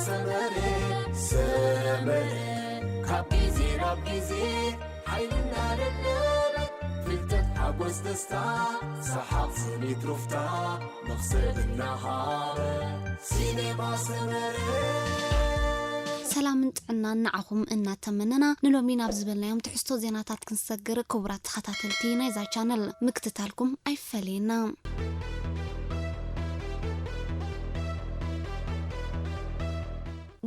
ሰመረ ሰመረ ካብ ግዜ ናብ ግዜ ሓይልና ደለበ ፍልጠት ሓጎስ ደስታ ሰሓቕ ስኒት ሩፍታ መኽሰብ እናሃበ ሲኔማ ሰመረ። ሰላምን ጥዕናን ንዓኹም እናተመነና ንሎሚ ናብ ዝበልናዮም ትሕዝቶ ዜናታት ክንሰግር ክቡራት ተኸታተልቲ ናይዛ ቻነል ምክትታልኩም ኣይፈለየና።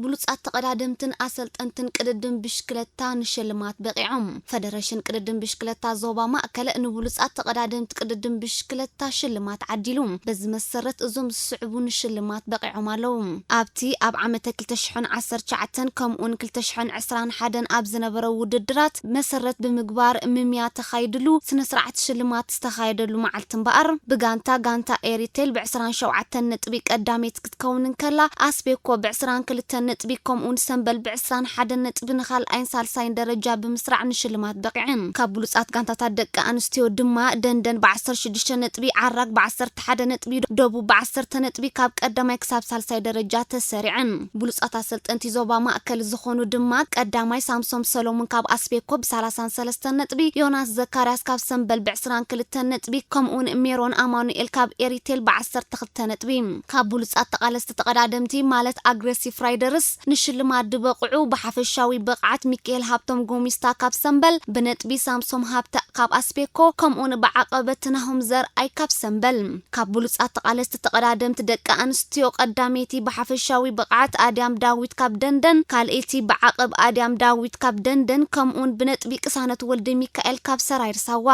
ብሉጻት ተቐዳደምትን ኣሰልጠንትን ቅድድም ብሽክለታ ንሽልማት በቒዖም። ፈደረሽን ቅድድም ብሽክለታ ዞባ ማእከል ንብሉጻት ተቐዳደምቲ ቅድድም ብሽክለታ ሽልማት ዓዲሉ። በዚ መሰረት እዞም ዝስዕቡ ንሽልማት በቒዖም ኣለዉ። ኣብቲ ኣብ ዓመተ ክልተ ሽሕን ዓሰርተ ትሽዓተን ከምኡን ክልተ ሽሕን ዕስራን ሓደን ኣብ ዝነበረ ውድድራት መሰረት ብምግባር ምምያ ተኻይድሉ ስነ ስርዓት ሽልማት ዝተኻየደሉ መዓልቲ እምበኣር ብጋንታ ጋንታ ኤሪቴል ብዕስራን ሸውዓተን ነጥቢ ቀዳመይቲ ክትከውን እንከላ ኣስቤኮ ብዕስራን ክልተን ነጥቢ ከምኡውን ሰምበል ብዕስራን ሓደን ነጥቢ ንኻልኣይን ሳልሳይን ደረጃ ብምስራዕ ንሽልማት በቒዐን። ካብ ብሉጻት ጋንታታት ደቂ ኣንስትዮ ድማ ደንደን ብዓሰርተ ሽዱሽተ ነጥቢ፣ ዓራግ ብዓሰርተ ሓደ ነጥቢ፣ ደቡብ ብዓሰርተ ነጥቢ ካብ ቀዳማይ ክሳብ ሳልሳይ ደረጃ ተሰሪዐን። ብሉጻት ኣሰልጠንቲ ዞባ ማእከል ዝኾኑ ድማ ቀዳማይ ሳምሶም ሰሎሙን ካብ ኣስቤኮ ብሰላሳን ሰለስተን ነጥቢ፣ ዮናስ ዘካርያስ ካብ ሰምበል ብዕስራን ክልተን ነጥቢ ከምኡውን ሜሮን ኣማኑኤል ካብ ኤሪቴል ብዓሰርተ ክልተ ነጥቢ። ካብ ብሉጻት ተቓለስቲ ተቐዳደምቲ ማለት ኣግሬሲቭ ራይደርስ ንሽልማት ዝበቕዑ ብሓፈሻዊ ብቕዓት ሚካኤል ሃብቶም ጎሚስታ ካብ ሰምበል ብነጥቢ ሳምሶም ሃብተ ካብ ኣስቤኮ ከምኡውን ብዓቐበት ናሆም ዘርኣይ ካብ ሰምበል። ካብ ብሉጻት ተቓለስቲ ተቐዳደምቲ ደቂ ኣንስትዮ ቀዳመይቲ ብሓፈሻዊ ብቕዓት ኣድያም ዳዊት ካብ ደንደን፣ ካልኣይቲ ብዓቐብ ኣድያም ዳዊት ካብ ደንደን ከምኡውን ብነጥቢ ቅሳነት ወልደ ሚካኤል ካብ ሰራይር ሳዋ።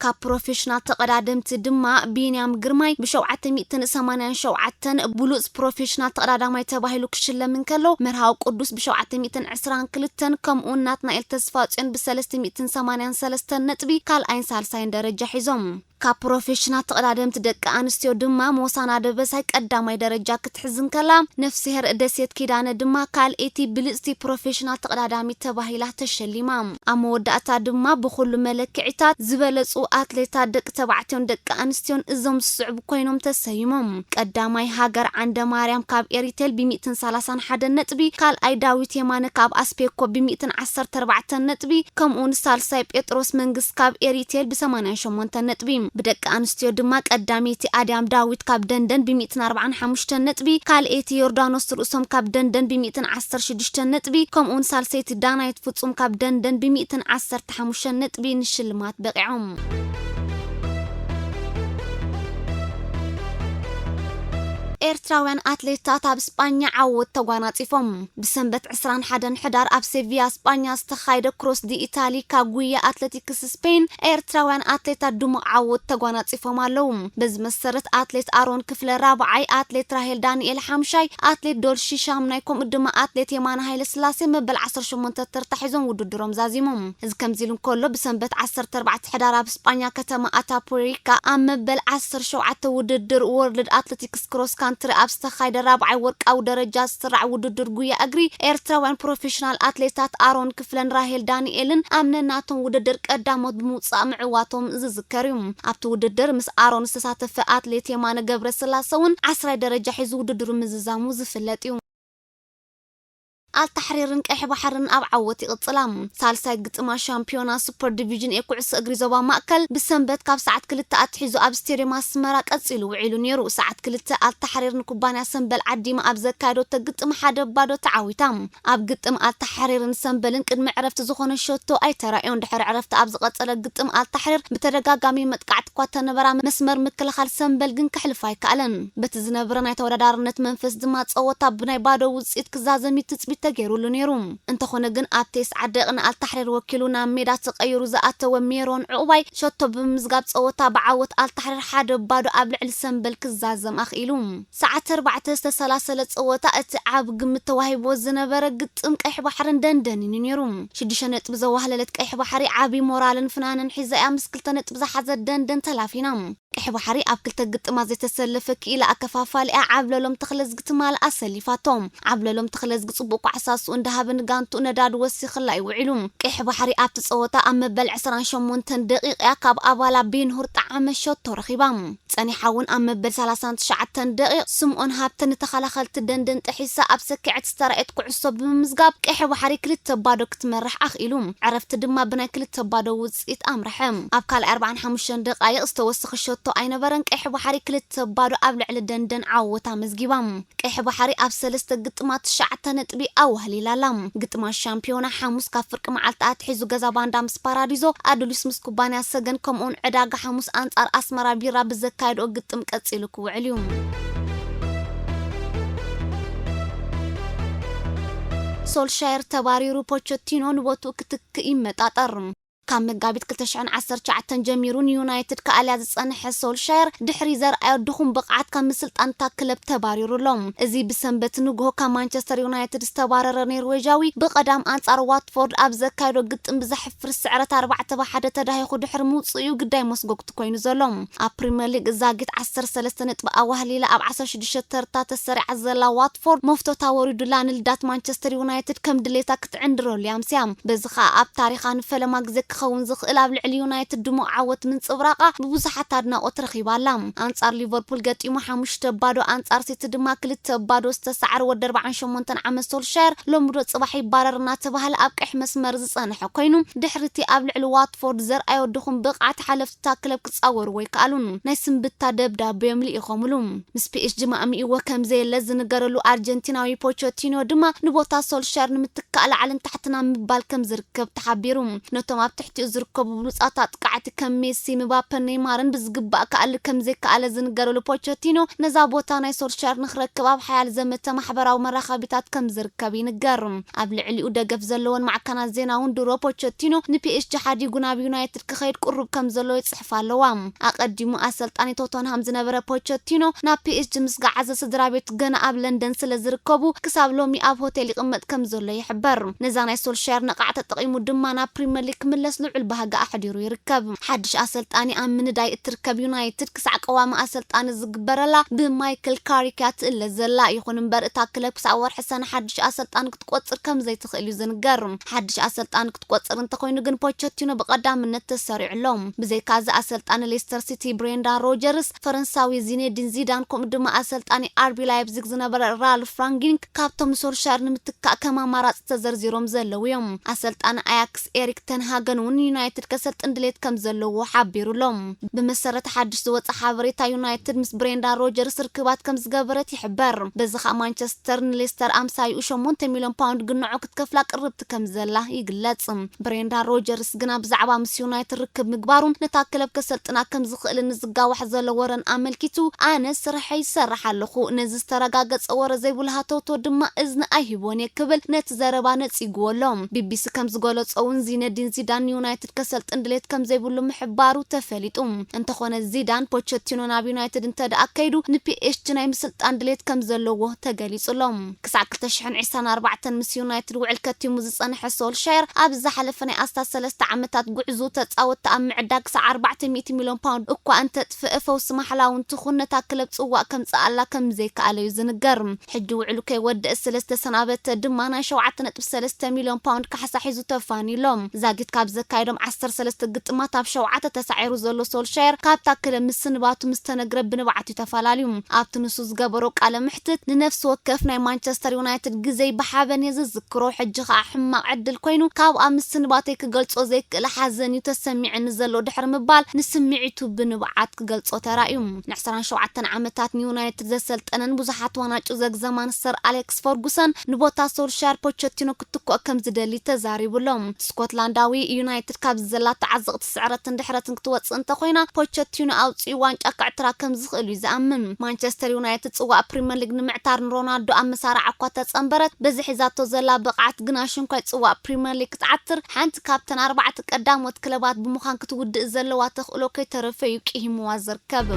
ካብ ፕሮፌሽናል ተቐዳደምቲ ድማ ቢንያም ግርማይ ብሸውዓተ ሚእትን ሰማንያን ሸውዓተን ብሉጽ ፕሮፌሽናል ተቐዳዳማይ ተባሂሉ ክሽለም እንከሎ መርሃዊ ቅዱስ ብሸውዓተ ሚእትን ዕስራን ክልተን ከምኡውን ናትናኤል ተስፋጽዮን ብሰለስተ ሚእትን ሰማንያን ሰለስተን ነጥቢ ካልኣይን ሳልሳይን ደረጃ ሒዞም። ካብ ፕሮፌሽናል ተቐዳደምቲ ደቂ ኣንስትዮ ድማ ሞሳና ደበሳይ ቀዳማይ ደረጃ ክትሕዝ እንከላ ነፍስሄር ደሴት ኪዳነ ድማ ካልኣይቲ ብልጽቲ ፕሮፌሽናል ተቐዳዳሚት ተባሂላ ተሸሊማ። ኣብ መወዳእታ ድማ ብኹሉ መለክዒታት ዝበለጹ ኣትሌታት ደቂ ተባዕትዮን ደቂ ኣንስትዮን እዞም ዝስዕቡ ኮይኖም ተሰይሞም። ቀዳማይ ሃገር ዓንደ ማርያም ካብ ኤሪቴል ብሚእትን ሰላሳን ሓደን ነጥቢ፣ ካልኣይ ዳዊት የማነ ካብ ኣስፔኮ ብሚእትን ዓሰርተ ኣርባዕተን ነጥቢ ከምኡውን ሳልሳይ ጴጥሮስ መንግስት ካብ ኤሪቴል ብሰማንያን ሸሞንተን ነጥቢ። ብደቂ ኣንስትዮ ድማ ቀዳመይቲ ኣድያም ዳዊት ካብ ደንደን ብሚእትን ኣርባዓን ሓሙሽተን ነጥቢ፣ ካልኣይቲ ዮርዳኖስ ርእሶም ካብ ደንደን ብሚእትን ዓሰርተ ሽዱሽተን ነጥቢ ከምኡውን ሳልሰይቲ ዳናይት ፍጹም ካብ ደንደን ብሚእትን ዓሰርተ ሓሙሽተን ነጥቢ ንሽልማት በቒዖም። ኤርትራውያን ኣትሌታት ኣብ ስጳኛ ዓወት ተጓናጺፎም። ብሰንበት ዕስራን ሓደን ሕዳር ኣብ ሴቪያ ስጳኛ ዝተኻየደ ክሮስ ዲ ኢታሊካ ጉያ ኣትሌቲክስ ስፔን ኤርትራውያን ኣትሌታት ድሙቕ ዓወት ተጓናጺፎም ኣለዉ። በዚ መሰረት ኣትሌት ኣሮን ክፍለ ራብዓይ፣ ኣትሌት ራሄል ዳንኤል ሓምሻይ፣ ኣትሌት ዶልሺ ሻምናይ ከምኡ ድማ ኣትሌት የማነ ሃይለ ስላሴ መበል ዓሰርተ ሸሞንተ ተርታ ሒዞም ውድድሮም ዛዚሞም። እዚ ከምዚ ኢሉ እንከሎ ብሰንበት ዓሰርተ ኣርባዕተ ሕዳር ኣብ ስጳኛ ከተማ ኣታፖሪካ ኣብ መበል ዓሰርተ ሸውዓተ ውድድር ወርልድ ኣትሌቲክስ ክሮስ ካንትሪ ኣብ ዝተኻየደ ራብዓይ ወርቃዊ ደረጃ ዝስራዕ ውድድር ጉያ እግሪ ኤርትራውያን ፕሮፌሽናል ኣትሌታት ኣሮን ክፍለን ራሄል ዳንኤልን ኣብ ነናቶም ውድድር ቀዳሞት ብምውጻእ ምዕዋቶም ዝዝከር እዩ። ኣብቲ ውድድር ምስ ኣሮን ዝተሳተፈ ኣትሌት የማነ ገብረ ስላሰ እውን ዓስራይ ደረጃ ሒዙ ውድድሩ ምዝዛሙ ዝፍለጥ እዩ። ኣልታሕሪርን ቀይሕ ባሕርን ኣብ ዓወት ይቕጽላ። ሳልሳይ ግጥማ ሻምፒዮና ሱፐር ዲቪዥን ኤ ኩዕሶ እግሪ ዞባ ማእከል ብሰንበት ካብ ሰዓት ክልተ ኣትሒዙ ኣብ ስቴድዮም ኣስመራ ቀጺሉ ውዒሉ ነይሩ። ሰዓት ክልተ ኣልታሕሪር ንኩባንያ ሰምበል ዓዲማ ኣብ ዘካየደቶ ግጥም ሓደ ባዶ ተዓዊታ። ኣብ ግጥም ኣልታሕሪርን ሰምበልን ቅድሚ ዕረፍቲ ዝኾነ ሸቶ ኣይተራእዮን። ድሕሪ ዕረፍቲ ኣብ ዝቐጸለ ግጥም ኣልታሕሪር ብተደጋጋሚ መጥቃዕቲ እኳ ተነበራ መስመር ምክልኻል ሰምበል ግን ከሕልፋ ኣይከኣለን። በቲ ዝነበረ ናይ ተወዳዳርነት መንፈስ ድማ ጸወታ ብናይ ባዶ ውጽኢት ክዛዘም እዩ ትጽቢት ተገይሩሉ ነይሩ። እንተኾነ ግን ኣብ ተስዓ ደቂቕ ንኣልታሕሪር ወኪሉ ናብ ሜዳ ተቐይሩ ዝኣተወ ሜሮን ዕቑባይ ሸቶ ብምምዝጋብ ጸወታ ብዓወት ኣልታሕሪር ሓደ ባዶ ኣብ ልዕሊ ሰምበል ክዛዘም ኣኽኢሉ። ሰዓት ኣርባዕተ ዝተሰላሰለ ጸወታ እቲ ዓብ ግምት ተዋሂብዎ ዝነበረ ግጥም ቀይሕ ባሕርን ደንደንን እዩ ነይሩ። ሽዱሽተ ነጥቢ ዘዋህለለት ቀይሕ ባሕሪ ዓቢ ሞራልን ፍናንን ሒዛ እያ ምስ ክልተ ነጥቢ ዝሓዘት ደንደን ተላፊና። ቀይሕ ባሕሪ ኣብ ክልተ ግጥማት ዘይተሰለፈ ክኢላ ኣከፋፋሊኣ ዓብለሎም ተኽለዝጊ ትማሊ ኣሰሊፋቶ። ዓብለሎም ተኽለዝጊ ጽቡቕ ኳዕቲ ሳስኡ እንዳሃበ ንጋንቱ ነዳዲ ወሲኽላ እዩ ውዒሉ። ቀይሕ ባሕሪ ኣብቲ ጸወታ ኣብ መበል ዕስራን ሸሞንተን ደቂቕ እያ ካብ ኣባላ ቤንሁር ጠዓመ ሸቶ ረኺባ። ጸኒሓ እውን ኣብ መበል ሰላሳን ትሽዓተን ደቂቕ ስምኦን ሃብተ ንተኸላኸልቲ ደንደን ጥሒሳ ኣብ ሰኪዐት ዝተራእየት ኩዕሶ ብምምዝጋብ ቀይሕ ባሕሪ ክልተ ባዶ ክትመርሕ ኣኽኢሉ። ዕረፍቲ ድማ ብናይ ክልተ ባዶ ውጽኢት ኣምርሐ። ኣብ ካልኣይ ኣርባዓን ሓሙሽተን ደቃይቕ ዝተወሰኸ ሸቶ ኣይነበረን። ቀይሕ ባሕሪ ክልተ ባዶ ኣብ ልዕሊ ደንደን ዓወት ኣመዝጊባ። ቀይሕ ባሕሪ ኣብ ሰለስተ ግጥማት ትሽዓተ ነጥቢ ኣዋህሊላ ኣላ። ግጥማት ሻምፒዮና ሓሙስ ካብ ፍርቂ መዓልቲ ኣትሒዙ ገዛ ባንዳ ምስ ፓራዲዞ፣ ኣዱሊስ ምስ ኩባንያ ሰገን ከምኡውን ዕዳጋ ሓሙስ ኣንጻር ኣስመራ ቢራ ብዘካየድኦ ግጥም ቀጺሉ ክውዕል እዩ። ሶልሻየር ተባሪሩ፣ ፖቸቲኖ ንቦትኡ ክትክእ ይመጣጠር። ካብ መጋቢት ክልተ ሽሕን ዓሰርተ ትሽዓተን ጀሚሩ ንዩናይትድ ክኣልያ ዝጸንሐ ሶልሻየር፣ ድሕሪ ዘርኣዮ ድኹም ብቕዓት ካብ ምስልጣን እታ ክለብ ተባሪሩ ኣሎ። እዚ ብሰንበት ንግሆ ካብ ማንቸስተር ዩናይትድ ዝተባረረ ኖርዌጃዊ፣ ብቐዳም ኣንጻር ዋትፎርድ ኣብ ዘካየዶ ግጥም ብዘሕፍር ስዕረት ኣርባዕተ ብ ሓደ ተዳሂኹ ድሕሪ ምውጽኡ እዩ ግዳይ መስጎግቲ ኮይኑ ዘሎ። ኣብ ፕሪምየር ሊግ ዛጊት ዓሰርተ ሰለስተ ነጥቢ ኣዋህሊላ ኣብ ዓሰርተ ሽዱሽተ ተርታ ተሰሪዓ ዘላ ዋትፎርድ፣ መፍቶታ ወሪዱላ ንልዳት ማንቸስተር ዩናይትድ ከም ድሌታ ክትዕንድረሉ እያ ኣምስያ። በዚ ኸኣ ኣብ ታሪኻ ንፈለማ ግዜ ክኸውን ዝኽእል ኣብ ልዕሊ ዩናይትድ ድሙቕ ዓወት ምንጽብራቓ ብብዙሓት ኣድናቖት ረኺባ ኣላ። ኣንጻር ሊቨርፑል ገጢሙ ሓሙሽተ ባዶ፣ ኣንጻር ሲቲ ድማ ክልተ ባዶ ዝተሳዕረ ወዲ ኣርባዓን ሸሞንተን ዓመት ሶልሻየር፣ ሎሚ ዶ ጽባሕ ይባረር እናተባህለ ኣብ ቀይሕ መስመር ዝጸንሐ ኮይኑ፣ ድሕሪ እቲ ኣብ ልዕሊ ዋትፎርድ ዘርኣዮ ድኹም ብቕዓት፣ ሓለፍቲ እታ ክለብ ክጻወርዎ ኣይከኣሉን። ናይ ስንብታ ደብዳቤ እዮም ልኢኾምሉ። ምስ ፒኤስጂ ማእሚእዎ ከም ዘየለ ዝንገረሉ ኣርጀንቲናዊ ፖቸቲኖ ድማ ንቦታ ሶልሻየር ንምትካእ ላዕልን ታሕትን ኣብ ምባል ከም ዝርከብ ተሓቢሩ። ነቶም ኣብ ትሕቲኡ ዝርከቡ ብሉጻት ኣጥቃዕቲ ከም ሜሲ፣ ምባፐን ኔይማርን ብዝግባእ ክኣሊ ከም ዘይከኣለ ዝንገረሉ ፖቸቲኖ፣ ነዛ ቦታ ናይ ሶልሻየር ንክረክብ ኣብ ሓያል ዘመተ ማሕበራዊ መራኸቢታት ከም ዝርከብ ይንገር። ኣብ ልዕሊኡ ደገፍ ዘለወን ማዕከናት ዜና እውን ድሮ ፖቸቲኖ ንፒኤስጂ ሓዲጉ ናብ ዩናይትድ ክኸይድ ቅሩብ ከም ዘሎ ይጽሕፋ ኣለዋ። ኣቐዲሙ ኣሰልጣኒ ቶተንሃም ዝነበረ ፖቸቲኖ ናብ ፒኤስጂ ምስ ገዓዘ፣ ስድራ ቤቱ ገና ኣብ ለንደን ስለ ዝርከቡ፣ ክሳብ ሎሚ ኣብ ሆቴል ይቕመጥ ከም ዘሎ ይሕበር። ነዛ ናይ ሶልሻየር ነቓዕ ተጠቒሙ ድማ ናብ ፕሪምየር ሊግ ክምለስ ልዑል ባህጊ ኣሕዲሩ ይርከብ። ሓድሽ ኣሰልጣኒ ኣብ ምንዳይ እትርከብ ዩናይትድ፣ ክሳዕ ቀዋሚ ኣሰልጣኒ ዝግበረላ ብማይክል ካሪክ እያ ትእለ ዘላ። ይኹን እምበር፣ እታ ክለብ ክሳዕ ወርሒ ሰነ ሓድሽ ኣሰልጣኒ ክትቆጽር ከም ዘይትኽእል እዩ ዝንገር። ሓድሽ ኣሰልጣኒ ክትቆጽር እንተኾይኑ ግን፣ ፖቸቲኖ ብቐዳምነት ተሰሪዑ ኣሎ። ብዘይካዚ፣ ኣሰልጣኒ ሌስተር ሲቲ ብሬንዳን ሮጀርስ፣ ፈረንሳዊ ዚኔዲን ዚዳን፣ ከምኡ ድማ ኣሰልጣኒ ኣርቢ ላይፕዚግ ዝነበረ ራልፍ ራንጊኒክ ካብቶም ንሶልሻየር ንምትካእ ከም ኣማራጺ ተዘርዚሮም ዘለዉ እዮም። ኣሰልጣኒ ኣያክስ ኤሪክ ተንሃገን እውን ንዩናይትድ ከሰልጥን ድሌት ከም ዘለዎ ሓቢሩ ኣሎ። ብመሰረት ሓድሽ ዝወጸ ሓበሬታ፣ ዩናይትድ ምስ ብሬንዳን ሮጀርስ ርክባት ከም ዝገበረት ይሕበር። በዚ ኸኣ ማንቸስተር ንሌስተር ኣምሳይኡ ሸሞንተ ሚልዮን ፓውንድ ግንዖ ክትከፍላ ቅርብቲ ከም ዘላ ይግለጽ። ብሬንዳን ሮጀርስ ግና ብዛዕባ ምስ ዩናይትድ ርክብ ምግባሩን ነታ ክለብ ከሰልጥና ከም ዝኽእልን ንዝጋዋሕ ዘሎ ወረን ኣመልኪቱ፣ "ኣነ ስርሐይ ይሰርሕ ኣለኹ፣ ነዚ ዝተረጋገጸ ወረ ዘይብሉ ሃተውተው ድማ እዝኒ ኣይህቦን እየ" ክብል ነቲ ዘረባ ነጺግዎ ኣሎ። ቢቢሲ ከም ዝገለጾ እውን፣ ዚነዲን ዚዳን ንዩናይትድ ከሰልጥን ድሌት ከም ዘይብሉ ምሕባሩ ተፈሊጡ። እንተኾነ፣ ዚዳን ፖቸቲኖ ናብ ዩናይትድ እንተ ደኣ ከይዱ፣ ንፒኤስጂ ናይ ምስልጣን ድሌት ከም ዘለዎ ተገሊጹ ኣሎ። ክሳዕ ክልተ ሽሕን ዕስራን ኣርባዕተን ምስ ዩናይትድ ውዕል ከቲሙ ዝጸንሐ ሶልሻየር፣ ኣብ ዝሓለፈ ናይ ኣስታት ሰለስተ ዓመታት ጉዕዞ፣ ተጻወትቲ ኣብ ምዕዳግ ክሳዕ ኣርባዕተ ሚእቲ ሚልዮን ፓውንድ እኳ እንተጥፍአ፣ ፈውሲ ማሕላ እውን ትኹን ነታ ክለብ ጽዋእ ከምጽኣላ ከም ዘይከኣለ እዩ ዝንገር። ሕጂ ውዕሉ ከይወደአ ስለ ዝተሰናበተ ድማ፣ ናይ ሸውዓተ ነጥቢ ሰለስተ ሚልዮን ፓውንድ ካሕሳ ሒዙ ተፋንዩ ኣሎ። ዛጊት ካብ ዘካየዶም ዓሰርተ ሰለስተ ግጥማት ኣብ ሸውዓተ ተሳዒሩ ዘሎ ሶልሻየር፣ ካብታ ክለብ ምስንባቱ ምስ ተነግረ ብንብዓት እዩ ተፈላለዩ። ኣብቲ ንሱ ዝገበሮ ቃለ መሕትት፣ "ንነፍሲ ወከፍ ናይ ማንቸስተር ዩናይትድ ግዜይ ብሓበን እየ ዝዝክሮ፣ ሕጂ ኸኣ ሕማቕ ዕድል ኮይኑ፣ ካብኣ ምስንባተይ ክገልጾ ዘይክእል ሓዘን እዩ ተሰሚዕኒ ዘሎ" ድሕሪ ምባል፣ ንስምዒቱ ብንብዓት ክገልጾ ተራእዩ። ንዕስራን ሸውዓተን ዓመታት ንዩናይትድ ዘሰልጠነን ብዙሓት ዋናጩ ዘግዘማን ሰር ኣሌክስ ፈርጉሰን፣ ንቦታ ሶልሻየር ፖቸቲኖ ክትክኦ ከም ዝደሊ ተዛሪቡ ኣሎ። ስኮትላንዳዊ፣ ዩናይትድ ካብዚ ዘላቶ ዓዘቕቲ ስዕረትን ድሕረትን ክትወጽእ እንተኾይና፣ ፖቸቲኖ ኣውጺኡ ዋንጫ ከዕትራ ከም ዝኽእል እዩ ዝኣምን። ማንቸስተር ዩናይትድ ጽዋእ ፕሪምየር ሊግ ንምዕታር ንሮናልዶ ኣብ መሳርዓ እኳ ተጸንበረት፣ በዚ ሒዛቶ ዘላ ብቕዓት ግና ሽንኳይ ጽዋእ ፕሪምየር ሊግ ክትዓትር፣ ሓንቲ ካብተን ኣርባዕተ ቀዳሞት ክለባት ብምዃን ክትውድእ ዘለዋ ተኽእሎ ከይተረፈ እዩ ቂሂምዋ ዝርከብ።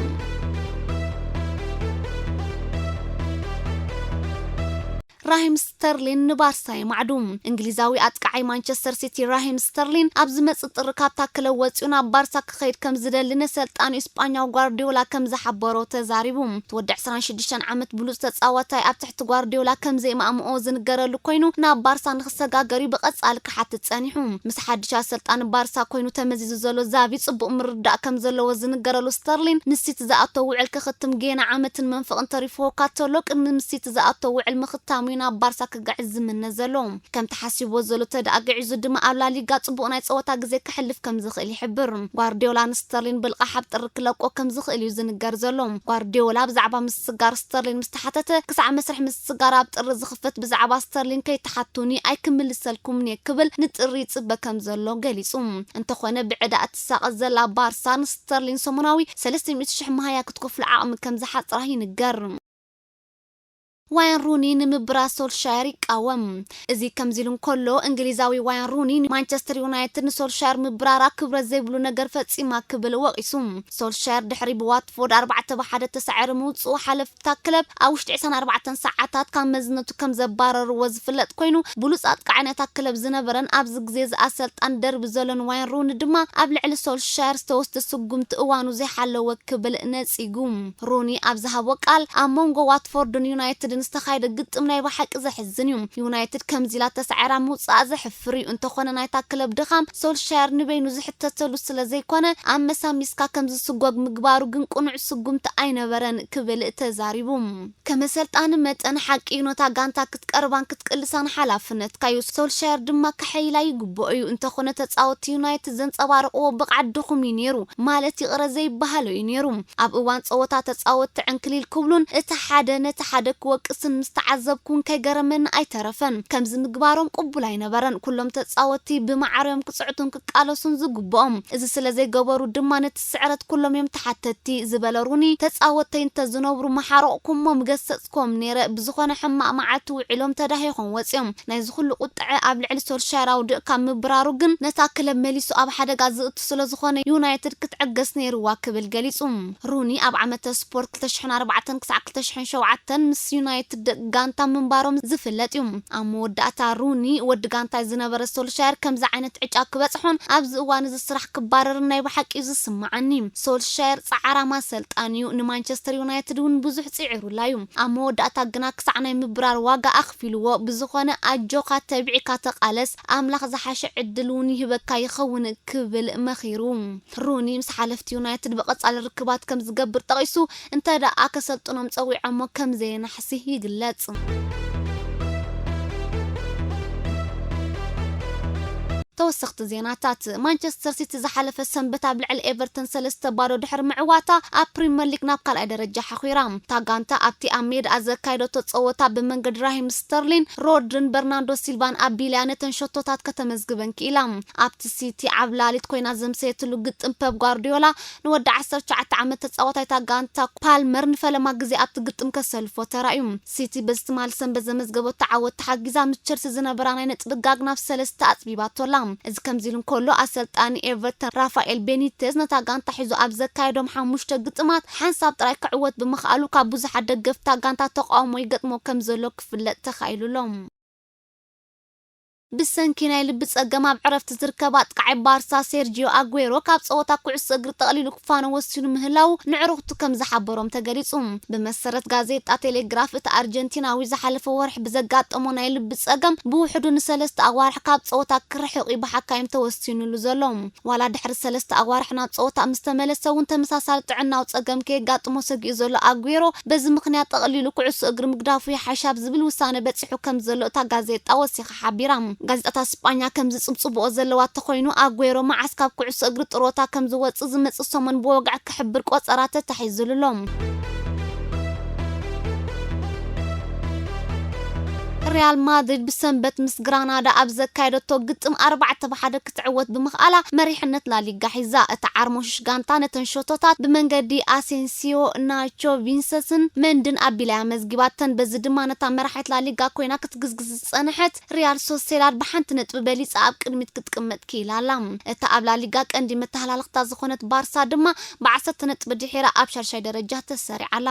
ራሂም ስተርሊን ንባርሳ የማዕዱ። እንግሊዛዊ ኣጥቃዓይ ማንቸስተር ሲቲ ራሂም ስተርሊን ኣብ ዝመጽእ ጥሪ ካብታ ክለብ ወጺኡ ናብ ባርሳ ክኸይድ ከም ዝደሊ ንሰልጣኑ ስጳኛዊ ጓርዲዮላ ከም ዝሓበሮ ተዛሪቡ። እቲ ወዲ ዕስራን ሽዱሽተን ዓመት ብሉጽ ተጻዋታይ ኣብ ትሕቲ ጓርዲዮላ ከም ዘይማእምኦ ዝንገረሉ ኮይኑ፣ ናብ ባርሳ ንክሰጋገር እዩ ብቐጻሊ ክሓትት ጸኒሑ። ምስ ሓድሽ ኣሰልጣኒ ባርሳ ኮይኑ ተመዚዙ ዘሎ ዛቪ ጽቡቕ ምርዳእ ከም ዘለዎ ዝንገረሉ ስተርሊን፣ ንሲቲ ዝኣቶ ውዕል ክኽትም ጌና ዓመትን መንፈቕን ተሪፍዎ እኳ ተሎ፣ ቅድሚ ምስ ሲቲ ዝኣቶ ውዕል ምኽታሙ እዩ ናብ ባርሳ ክግዕዝ ዝምነ ዘሎ። ከም ተሓሲብዎ ዘሎ ተደኣ ግዒዙ ድማ ኣብ ላሊጋ ጽቡቕ ናይ ጸወታ ግዜ ከሕልፍ ከም ዝኽእል ይሕብር። ጓርዲዮላ ንስተርሊን ብልቓሕ ኣብ ጥሪ ክለቆ ከም ዝኽእል እዩ ዝንገር ዘሎ። ጓርዲዮላ ብዛዕባ ምስስጋር ስተርሊን ምስ ተሓተተ፣ ክሳዕ መስርሕ ምስስጋር ኣብ ጥሪ ዝኽፈት ብዛዕባ ስተርሊን ከይትሓቱኒ ኣይክምልሰልኩምን እየ ክብል ንጥሪ ይጽበ ከም ዘሎ ገሊጹ። እንተኾነ ብዕዳ እትሳቐ ዘላ ባርሳ ንስተርሊን ሰሙናዊ ሰለስተ ሚእቲ ሽሕ መሃያ ክትከፍሎ ዓቕሚ ከም ዝሓጽራ ይንገር። ዋይን ሩኒ ንምብራር ሶልሻየር ይቃወም። እዚ ከምዚ ኢሉ እንከሎ፣ እንግሊዛዊ ዋይን ሩኒ ንማንቸስተር ዩናይትድ ንሶልሻየር ምብራራ ክብረት ዘይብሉ ነገር ፈጺማ ክብል ወቒሱ። ሶልሻየር ድሕሪ ብዋትፎርድ ኣርባዕተ ብ ሓደ ተሳዒሩ ምውጽኡ፣ ሓለፍታ ክለብ ኣብ ውሽጢ ዕስራን ኣርባዕተን ሰዓታት ካብ መዝነቱ ከም ዘባረርዎ ዝፍለጥ ኮይኑ፣ ብሉጽ ኣጥቃዓይ ናይታ ክለብ ዝነበረን ኣብዚ ግዜ ዝኣ ሰልጣን ደርቢ ዘሎን ዋይን ሩኒ ድማ ኣብ ልዕሊ ሶልሻየር ዝተወስደ ስጉምቲ እዋኑ ዘይሓለወ ክብል ነጺጉ። ሩኒ ኣብ ዝሃቦ ቃል፣ ኣብ መንጎ ዋትፎርድን ዩናይትድን ዝተኻየደ ግጥም ናይ ብሓቂ ዘሕዝን እዩ። ዩናይትድ ከምዚ ኢላ ተሳዒራ ምውጻኣ ዘሕፍር እዩ። እንተኾነ ናይታ ክለብ ድኻም ሶልሻየር ንበይኑ ዝሕተተሉ ስለ ዘይኮነ፣ ኣመሳሚስካ ከም ዝስጎግ ምግባሩ ግን ቅኑዕ ስጉምቲ ኣይነበረን ክብል ተዛሪቡ። ከም ኣሰልጣኒ መጠን ሓቂ እዩ፣ ነታ ጋንታ ክትቀርባን ክትቅልሳን ሓላፍነትካ እዩ። ሶልሻየር ድማ ከሐይላ ይግብኦ እዩ። እንተኾነ ተጻወትቲ ዩናይትድ ዘንጸባረቕዎ ብቕዓት ድኹም እዩ ነይሩ፣ ማለት ይቕረ ዘይበሃሎ እዩ ነይሩ። ኣብ እዋን ጸወታ ተጻወትቲ ዕንክሊል ክብሉን እቲ ሓደ ነቲ ሓደ ክወቅስን ምስ ተዓዘብኩ እውን ከይገረመኒ ኣይተረፈን። ከምዚ ምግባሮም ቅቡል ኣይነበረን። ኩሎም ተጻወትቲ ብማዕረ እዮም ክጽዕቱን ክቃለሱን ዝግብኦም። እዚ ስለ ዘይገበሩ ድማ ነቲ ስዕረት ኩሎም እዮም ተሓተትቲ ዝበለ ሩኒ፣ ተጻወተይ እንተዝነብሩ ምሓረቕኩሞም ምገሰጽክዎም ነይረ። ብዝኾነ ሕማቕ መዓልቲ ውዒሎም ተዳሂኾም ወጺኦም። ናይዚ ኩሉ ቁጥዐ ኣብ ልዕሊ ሶልሻየር ኣውዲቕካ ምብራሩ ግን ነታ ክለብ መሊሱ ኣብ ሓደጋ ዝእቱ ስለ ዝኾነ ዩናይትድ ክትዕገስ ነይርዋ ክብል ገሊጹ። ሩኒ ኣብ ዓመተ ስፖርት ክልተ ሽሕን ኣርባዕተን ክሳዕ ክልተ ሽሕን ሸውዓተን ምስ ዩናይትድ ደቂ ጋንታ ምንባሮም ዝፍለጥ እዩ። ኣብ መወዳእታ ሩኒ ወዲ ጋንታይ ዝነበረ ሶልሻየር ከምዚ ዓይነት ዕጫ ክበጽሖን ኣብዚ እዋን እዚ ስራሕ ክባረርን ናይ ብሓቂ እዩ ዝስምዓኒ። ሶልሻየር ጻዕራም ኣሰልጣኒ እዩ። ንማንቸስተር ዩናይትድ እውን ብዙሕ ጽዒሩላ እዩ። ኣብ መወዳእታ ግና ክሳዕ ናይ ምብራር ዋጋ ኣኽፊልዎ። ብዝኾነ ኣጆኻ፣ ተቢዕካ ተቓለስ፣ ኣምላኽ ዝሓሸ ዕድል እውን ይህበካ ይኸውን ክብል መኺሩ። ሩኒ ምስ ሓለፍቲ ዩናይትድ ብቐጻሊ ርክባት ከም ዝገብር ጠቒሱ፣ እንተ ደኣ ከሰልጥኖም ጸዊዖሞ ከም ዘየናሕሲ ይግለጽ። ተወሰኽቲ ዜናታት። ማንቸስተር ሲቲ ዝሓለፈ ሰንበት ኣብ ልዕሊ ኤቨርተን ሰለስተ ባዶ ድሕሪ ምዕዋታ፣ ኣብ ፕሪምየር ሊግ ናብ ካልኣይ ደረጃ ሓኺራ። እታ ጋንታ ኣብቲ ኣብ ሜዳ ዘካየደቶ ጸወታ ብመንገዲ ራሂም ስተርሊን፣ ሮድሪን በርናንዶ ሲልቫን ኣቢልያ ነተን ሸቶታት ከተመዝግበን ክኢላ። ኣብቲ ሲቲ ዓብላሊት ኮይና ዘምሰየትሉ ግጥም፣ ፐፕ ጓርዲዮላ ንወዲ ዓሰርተ ትሽዓተ ዓመት ተጻዋታይ እታ ጋንታ ፓልመር ንፈለማ ግዜ ኣብቲ ግጥም ከሰልፎ ተራእዩ። ሲቲ በዚ ትማሊ ሰንበት ዘመዝገበቶ ዓወት ተሓጊዛ ምስ ቸልሲ ዝነበራ ናይ ነጥቢ ጋግ ናብ ሰለስተ ኣጽቢባቶ ኣላ። እዚ ከምዚ ኢሉ እንከሎ፣ ኣሰልጣኒ ኤቨርተን ራፋኤል ቤኒቴዝ ነታ ጋንታ ሒዙ ኣብ ዘካየዶም ሓሙሽተ ግጥማት ሓንሳብ ጥራይ ክዕወት ብምኽኣሉ ካብ ብዙሓት ደገፍታ ጋንታ ተቃውሞ ይገጥሞ ከም ዘሎ ክፍለጥ ተኻኢሉ ኣሎ። ብሰንኪ ናይ ልቢ ጸገም ኣብ ዕረፍቲ ዝርከብ ኣጥቃዓይ ባርሳ ሴርጂዮ ኣጉዌሮ ካብ ጸወታ ኩዕሶ እግሪ ጠቕሊሉ ክፋኖ ወሲኑ ምህላዉ ንዕሩኽቱ ከም ዝሓበሮም ተገሊጹ። ብመሰረት ጋዜጣ ቴሌግራፍ፣ እቲ ኣርጀንቲናዊ ዝሓለፈ ወርሒ ብዘጋጠሞ ናይ ልቢ ጸገም ብውሕዱ ንሰለስተ ኣዋርሕ ካብ ጸወታ ክርሕቕ እዩ ብሓካይም ተወሲኑሉ ዘሎ። ዋላ ድሕሪ ሰለስተ ኣዋርሕ ናብ ጸወታ ምስ ተመለሰ እውን ተመሳሳሊ ጥዕናዊ ጸገም ከየጋጥሞ ሰጊኡ ዘሎ ኣጉዌሮ፣ በዚ ምኽንያት ጠቕሊሉ ኩዕሶ እግሪ ምግዳፉ ይሓይሽ ኣብ ዝብል ውሳነ በጺሑ ከም ዘሎ እታ ጋዜጣ ወሲኻ ሓቢራ። ጋዜጣታት ስጳኛ ከም ዝጽብጽብኦ ዘለዋ እንተኾይኑ፣ ኣጉዌሮ መዓስ ካብ ኩዕሶ እግሪ ጥሮታ ከም ዝወጽእ ዝመጽእ ሰሙን ብወግዒ ክሕብር ቆጸራ ተታሒዙሉ ኣሎ። ሪያል ማድሪድ ብሰንበት ምስ ግራናዳ ኣብ ዘካየደቶ ግጥም ኣርባዕተ ብ ሓደ ክትዕወት ብምኽኣላ መሪሕነት ላሊጋ ሒዛ። እታ ዓርሞሽሽ ጋንታ ነተን ሸቶታት ብመንገዲ ኣሴንሲዮ፣ ናቾ፣ ቪንሰስን መንድን ኣቢላ እያ መዝጊባተን። በዚ ድማ ነታ መራሒት ላሊጋ ኮይና ክትግዝግዝ ዝጸንሐት ሪያል ሶሴዳድ ብሓንቲ ነጥቢ በሊጻ ኣብ ቅድሚት ክትቅመጥ ክኢላ ኣላ። እታ ኣብ ላሊጋ ቀንዲ መተሃላልኽታ ዝኾነት ባርሳ ድማ ብዓሰርተ ነጥቢ ድሒራ ኣብ ሻድሻይ ደረጃ ተሰሪዓ ኣላ።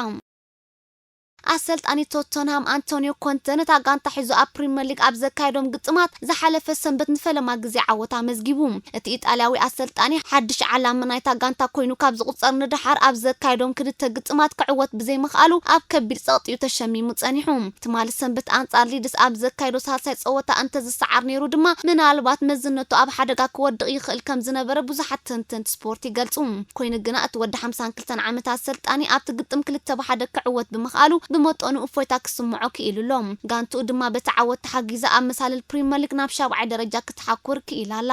ኣሰልጣኒ ቶተንሃም ኣንቶኒዮ ኮንተ ነታ ጋንታ ሒዙ ኣብ ፕሪምየር ሊግ ኣብ ዘካየዶም ግጥማት ዝሓለፈ ሰንበት ንፈለማ ግዜ ዓወት ኣመዝጊቡ። እቲ ኢጣልያዊ ኣሰልጣኒ ሓድሽ ዓላማ ናይታ ጋንታ ኮይኑ ካብ ዝቑጸር ንደሓር ኣብ ዘካየዶም ክልተ ግጥማት ክዕወት ብዘይምኽኣሉ ኣብ ከቢድ ጸቕጢ እዩ ተሸሚሙ ጸኒሑ። ትማሊ ሰንበት ኣንጻር ሊድስ ኣብ ዘካየዶ ሳልሳይ ጸወታ እንተዝሰዓር ነይሩ ድማ ምናልባት መዝነቱ ኣብ ሓደጋ ክወድቕ ይኽእል ከም ዝነበረ ብዙሓት ተንተንቲ ስፖርት ይገልጹ። ኮይኑ ግና እቲ ወዲ ሓምሳን ክልተን ዓመት ኣሰልጣኒ ኣብቲ ግጥም ክልተ ብሓደ ክዕወት ብምኽኣሉ ብመጠኑ እፎይታ ክስምዖ ክኢሉ ኣሎ። ጋንትኡ ድማ በቲ ዓወት ተሓጊዛ ኣብ መሳልል ፕሪምየር ሊግ ናብ ሻብዓይ ደረጃ ክትሓኩር ክኢላ ኣላ።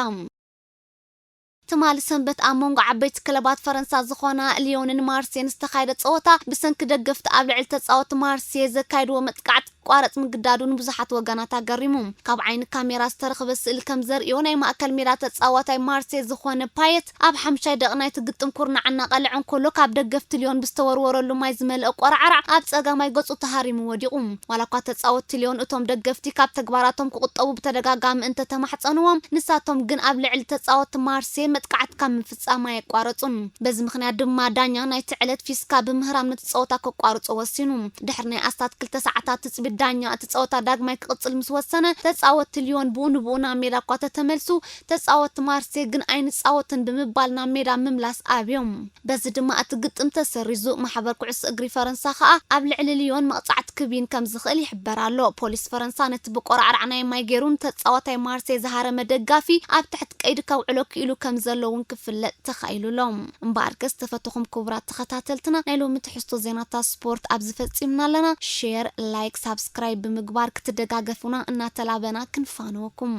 ትማሊ ሰንበት ኣብ መንጎ ዓበይቲ ክለባት ፈረንሳ ዝኾና ሊዮንን ማርሴን ዝተኻየደ ጸወታ ብሰንኪ ደገፍቲ ኣብ ልዕሊ ተጻወቲ ማርሴ ዘካየድዎ መጥቃዕቲ ክቋረጽ ምግዳዱ ንብዙሓት ወገናት ኣገሪሙ። ካብ ዓይኒ ካሜራ ዝተረኽበ ስእሊ ከም ዘርእዮ ናይ ማእከል ሜዳ ተጻዋታይ ማርሴ ዝኾነ ፓየት ኣብ ሓምሻይ ደቂ ናይቲ ግጥም ኩርናዕ እናቐልዐ እንከሎ ካብ ደገፍቲ ሊዮን ብዝተወርወረሉ ማይ ዝመልአ ቆራዕራዕ ኣብ ጸጋማይ ገጹ ተሃሪሙ ወዲቑ። ዋላ እኳ ተጻወትቲ ሊዮን እቶም ደገፍቲ ካብ ተግባራቶም ክቑጠቡ ብተደጋጋሚ እንተተማሕጸንዎም፣ ንሳቶም ግን ኣብ ልዕሊ ተጻወትቲ ማርሴ መጥቃዕቲ ካብ ምፍጻም ኣየቋረጹን። በዚ ምኽንያት ድማ ዳኛ ናይቲ ዕለት ፊስካ ብምህራም ነቲ ጸወታ ከቋርጾ ወሲኑ። ድሕሪ ናይ ኣስታት ክልተ ሰዓታት ትጽቢት ዳኛ እቲ ጸወታ ዳግማይ ክቕጽል ምስ ወሰነ፣ ተጻወትቲ ሊዮን ብኡ ንብኡ ናብ ሜዳ እኳ ተተመልሱ፣ ተጻወትቲ ማርሴ ግን ኣይንጻወትን ብምባል ናብ ሜዳ ምምላስ ኣብዮም። በዚ ድማ እቲ ግጥም ተሰሪዙ። ማሕበር ኩዕሶ እግሪ ፈረንሳ ከኣ ኣብ ልዕሊ ሊዮን መቕጻዕቲ ክብይን ከም ዝኽእል ይሕበር ኣሎ። ፖሊስ ፈረንሳ ነቲ ብቆራዕራዕ ናይ ማይ ገይሩ ንተጻዋታይ ማርሴ ዝሃረመ ደጋፊ ኣብ ትሕቲ ቀይዲ ከውዕሎ ክኢሉ ከም ዘሎ እውን ክፍለጥ ተኻኢሉ ኣሎ። እምበኣርከስ ዝተፈተኹም ክቡራት ተኸታተልትና ናይ ሎሚ ትሕዝቶ ዜናታት ስፖርት ኣብዚ ፈጺምና ኣለና። ሼር፣ ላይክ፣ ሳብስክራይብ ብምግባር ክትደጋገፉና እናተላበና ክንፋነወኩም።